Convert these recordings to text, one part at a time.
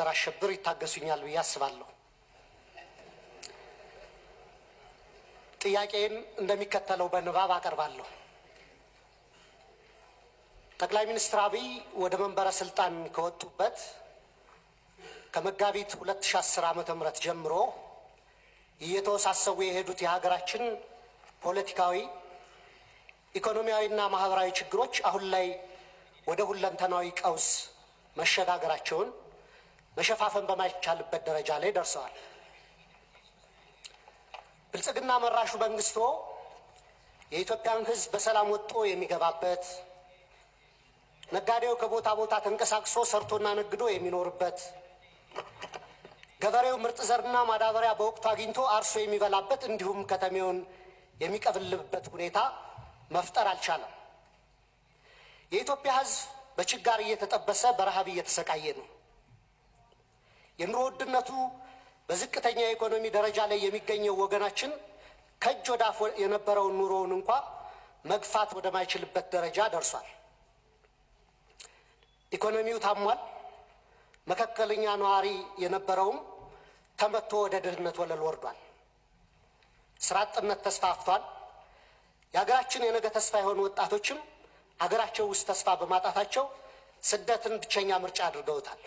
ዶክተር አሸብር ይታገሱኛል ብዬ አስባለሁ። ጥያቄን እንደሚከተለው በንባብ አቀርባለሁ። ጠቅላይ ሚኒስትር አብይ ወደ መንበረ ስልጣን ከወጡበት ከመጋቢት 2010 ዓመተ ምህረት ጀምሮ እየተወሳሰቡ የሄዱት የሀገራችን ፖለቲካዊ፣ ኢኮኖሚያዊና ማህበራዊ ችግሮች አሁን ላይ ወደ ሁለንተናዊ ቀውስ መሸጋገራቸውን መሸፋፈን በማይቻልበት ደረጃ ላይ ደርሰዋል። ብልጽግና መራሹ መንግስቶ የኢትዮጵያን ሕዝብ በሰላም ወጥቶ የሚገባበት፣ ነጋዴው ከቦታ ቦታ ተንቀሳቅሶ ሰርቶና ነግዶ የሚኖርበት፣ ገበሬው ምርጥ ዘርና ማዳበሪያ በወቅቱ አግኝቶ አርሶ የሚበላበት እንዲሁም ከተሜውን የሚቀብልበት ሁኔታ መፍጠር አልቻለም። የኢትዮጵያ ሕዝብ በችጋር እየተጠበሰ በረሃብ እየተሰቃየ ነው። የኑሮ ውድነቱ በዝቅተኛ የኢኮኖሚ ደረጃ ላይ የሚገኘው ወገናችን ከእጅ ወደ አፍ የነበረውን ኑሮውን እንኳ መግፋት ወደማይችልበት ደረጃ ደርሷል። ኢኮኖሚው ታሟል። መካከለኛ ነዋሪ የነበረውም ተመቶ ወደ ድህነት ወለል ወርዷል። ስራ አጥነት ተስፋፍቷል። የሀገራችን የነገ ተስፋ የሆኑ ወጣቶችም አገራቸው ውስጥ ተስፋ በማጣታቸው ስደትን ብቸኛ ምርጫ አድርገውታል።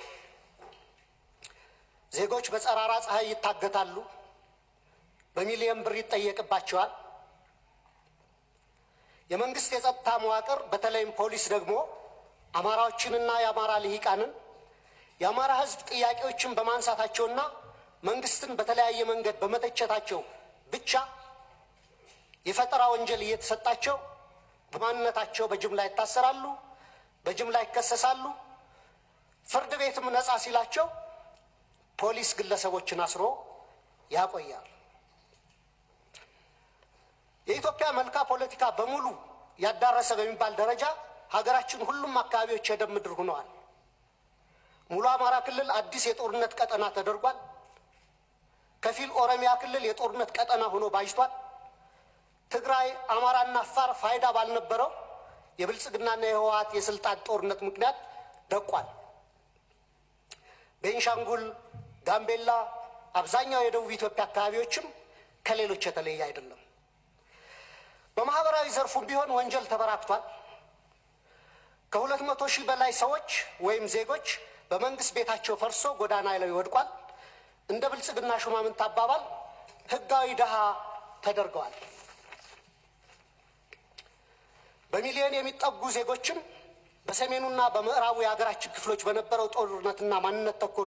ዜጎች በጸራራ ፀሐይ ይታገታሉ፣ በሚሊዮን ብር ይጠየቅባቸዋል። የመንግስት የጸጥታ መዋቅር በተለይም ፖሊስ ደግሞ አማራዎችንና የአማራ ልሂቃንን የአማራ ሕዝብ ጥያቄዎችን በማንሳታቸውና መንግስትን በተለያየ መንገድ በመተቸታቸው ብቻ የፈጠራ ወንጀል እየተሰጣቸው በማንነታቸው በጅምላ ይታሰራሉ፣ በጅምላ ይከሰሳሉ። ፍርድ ቤትም ነፃ ሲላቸው ፖሊስ ግለሰቦችን አስሮ ያቆያል። የኢትዮጵያ መልካ ፖለቲካ በሙሉ ያዳረሰ በሚባል ደረጃ ሀገራችን ሁሉም አካባቢዎች የደም ምድር ሆነዋል። ሙሉ አማራ ክልል አዲስ የጦርነት ቀጠና ተደርጓል። ከፊል ኦሮሚያ ክልል የጦርነት ቀጠና ሆኖ ባጅቷል። ትግራይ፣ አማራና አፋር ፋይዳ ባልነበረው የብልጽግናና የህወሓት የስልጣን ጦርነት ምክንያት ደቋል። ቤንሻንጉል፣ ጋምቤላ፣ አብዛኛው የደቡብ ኢትዮጵያ አካባቢዎችም ከሌሎች የተለየ አይደለም። በማህበራዊ ዘርፉም ቢሆን ወንጀል ተበራክቷል። ከ200,000 በላይ ሰዎች ወይም ዜጎች በመንግስት ቤታቸው ፈርሶ ጎዳና ላይ ወድቋል። እንደ ብልጽግና ሹማምንት አባባል ህጋዊ ድሃ ተደርገዋል። በሚሊዮን የሚጠጉ ዜጎችም በሰሜኑና በምዕራቡ የሀገራችን ክፍሎች በነበረው ጦርነትና ማንነት ተኮር